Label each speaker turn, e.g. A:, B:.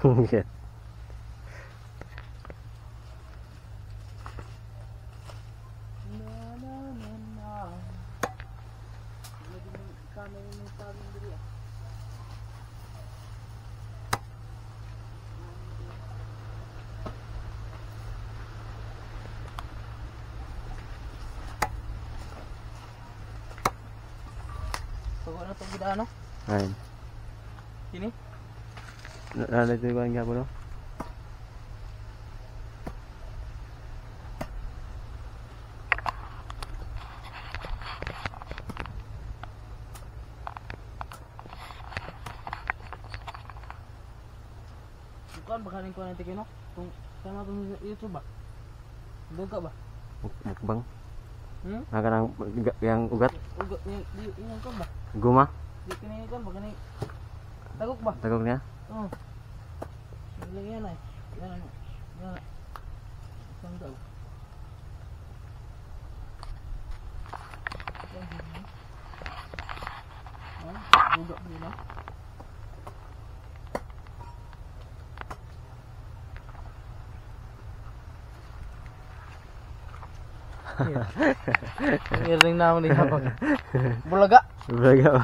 A: Yeah.
B: Na na na na. Camera ng sabing diri ah. Pagod na itong gidaan, no?
A: Ayun.
B: Kini?
A: Nalito yung nga po, no?
B: Bukan ba kaning kuha natin, no? Kung sama itong YouTube ba? Duga ba?
A: Mukbang.
B: Hmm?
A: Nga ng yang ugat.
B: Uga, yung, yung kon ba?
A: Guma.
B: Di kini kon ba kini? Tagok ba?
A: Tagok niya.
B: Oo. Lang yan ay. Yan. Yan. Isang daw. Yan, yan. Ah, duga ba yun, ah? Ngiring na ako ni Hapag. Bulaga.
A: Bulaga ba?